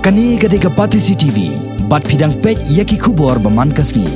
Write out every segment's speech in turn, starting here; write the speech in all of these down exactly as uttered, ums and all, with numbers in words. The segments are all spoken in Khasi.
Kane ka dei ka Batesi T V, bad phi dang peit ïa ki khubor ba man ka sngi.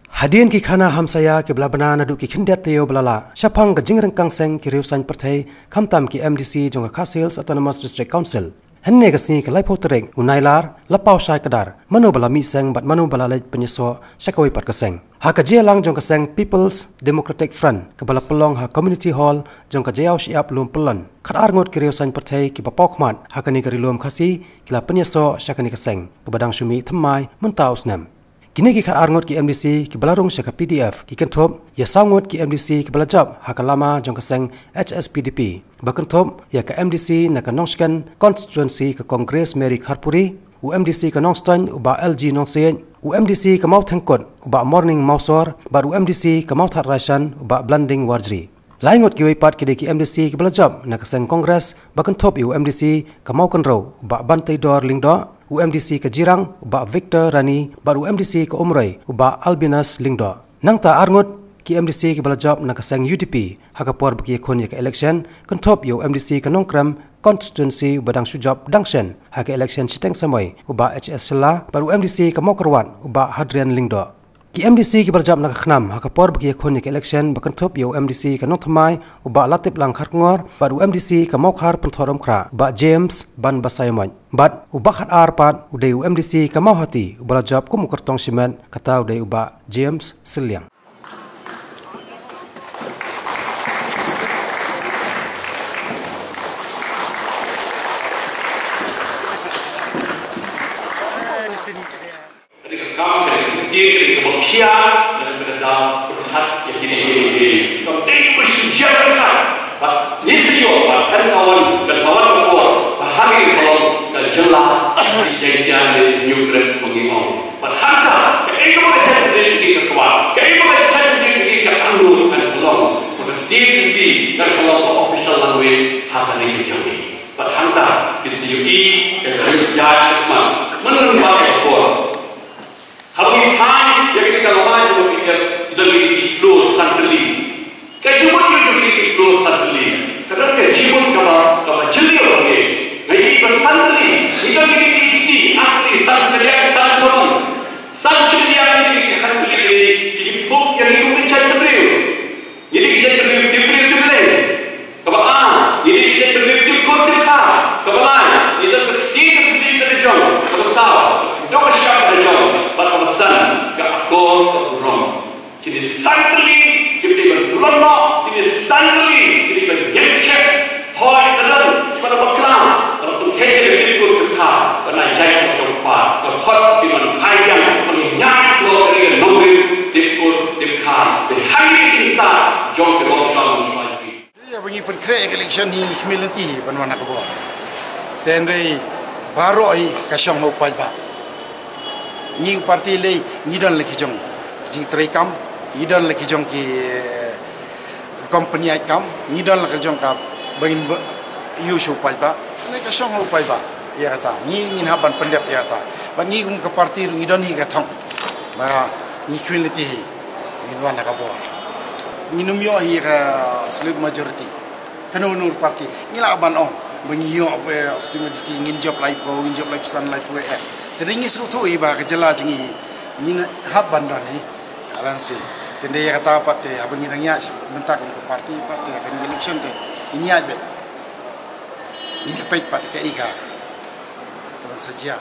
Hadien ki khana hamsaïa kiba la bna naduh ki khyndiat taïew ba la lah shaphang ka jingryngkang seng ki riew saiñ pyrthei, khamtam ki M D C jong ka Khasi Hills Autonomous District Council, hynne ka sngi ka laiphew tarik u Nailar la paw shai kdar mano ba la mih seng bad mano ba la leit pynïasoh sha kawei pat ka seng. Ha ka jingïalang jong ka seng People's Democratic Front kaba la pynlong ha Community Hall jong ka Jaiaw Shyiap, Lum Pyllun, khatar ngut ki riew saiñ pyrthei kiba paw khmat ha kane ka Ri Lum Khasi ki la pynïasoh sha kane ka seng kaba dang shu mih thymmai mynta u snem. Kine ki khatar ngut ki M D C kiba la rung sha ka P D F ki kynthup ïa saw ngut ki M D C kiba la jop ha ka lama jong ka seng H S P D P, ba kynthup ïa ka M D C na ka Nongshken Constituency ka Congress Mary Kharpuri, u M D C ka Nongstoiñ u Bah L G Nongsiej, u M D C ka Mawthengkut u Bah Morning Mawsor, bad u M D C ka Mawthadraishan u Bah Blanding Warjri. Lai ngut kiwei pat ki dei ki M D C kiba la jop na ka seng Congress, ba kynthup ïa u M D C ka Mawkynrew u Bah Banteidor Lyngdoh, u M D C ka Jirang u Bah Victor Rani, bad u M D C ka Umroi u Bah Albinus Lyngdoh. Nangta ar ngut ki M D C kiba la jop na ka seng U D P ha ka por ba ki ïakhun ïa ka election, kynthup ïa u M D C ka Nongkrem Constituency uba dang shu jop dang shen ha ka election shiteng samoi u Bah H S Shylla, bad u M D C ka Mawkyrwat u Bah Hadrian Lyngdoh. Ki M D C kiba la jop na ka KHNAM ha ka por ba ki ïakhun ïa ka election, ba kynthup ïa u M D C ka Nongthymmai u Bah Latiplang Kharkongor, bad u M D C ka Mawkhar Pynthorumkhrah u Bah James Banbasaiawmoit, bad uba khatar pat u dei u M D C ka Mawhati uba la jop kum u kyrtong shimet, kata u dei u Bah James Sylliang. Ka dei ka kam, ka dei ka ktien, ka dei kaba khia, ka dei kaba da pyrkhat ïa kine kine kine. Kam dei ba shu jia pyrkhat. Bad ngin sa ïoh, bad kan sa wan, kan sa wan ka por ba ha ngi ka long ka jylla ka jingïaid ne New Trade ba ngi ong. Bad hangta kaei kaba ka jaitbynriew jong ngi ka kwah, kaei kaba ka jaitbynriew jong ngi ka angnud, kan sa long ba ka ktien Khasi kan sa long ka official language ha kane ka jylla. Bad hangta kin sa ïohi ka jingïaid shakhmat. Mynta ba ka por Haba ngi phai ïa kane ka lama jong ka P D F, ki don kine ki khlur san tylli. Ka jingmut jong kine ki khlur san tylli ka don ka jingmut kaba, kaba jylliew hangne. Nga ïohi ba san tylli, ngi don kine ki kti, ar tylli, san tylli, san shiliang. San shiliang, kine ki san tylli ki jingphuh ïa ngi kum ki jaitbynriew. Ngi dei ki jaitbynriew tip briew tip leng. Kaba ar, ngi dei ki jaitbynriew tip kur tip kha. Kaba lai, ngi don ka ktien ka ktien ka la jong. Kaba saw, ngi don ka shap ka la jong. Bad kaba san, ka akor ka burom. Kine san tylli ki dei ban burom noh, kine san tylli ki dei ban ïeng skhem. Hooid, lada kiba la bakla, lada pynkheiñ ïa ka tip kur tip kha, ban ai jait ka sngewbha, ka khot ki ban phai biang, ban ïaid noh ka ri ka nongrim tip kur tip kha. Te hangne ka jingstad jong ka long shuwa long shuwa jong ngi. Ïa ba ngi pynkhreh ïa ka election hi, ngi khmih lynti hi ban wan ha ka bor. Te hynrei baroh hi ka shong ha u paidbah. Ngi party lei ngi don la ki jong ki jingtrei kam, ngi don la ki jong ki, eh, rukom pynïaid kam, ngi don la ka jong ka ba ngin ba ïoh shuh paidbah. Ngi ka shong ha u paidbah ïa kata. Ngi ngin hap ban pyndep ïa kata. Bad ngi kum ka party ruh ngi don hi ka thong ba ngi khmih lynti hi ngin wan ha ka bor. Ngin ym ïoh hi ka absolute majority. Kano kano party ngi lah ban ong ba ngi ïoh, eh, absolute majority, ngin jop laiphew, ngin jop laiphew san, laiphew, eh. Te ngi sngewthuh hi ba ka jylla jong ngi ngin hap ban don hi. Alan si. Te ïa kata pat te haba ngi dang ïaid mynta kum ka party pat te ka election te ngin ïaid beit. Ngin ïa peit pat kaei ka, ka ban sa jia.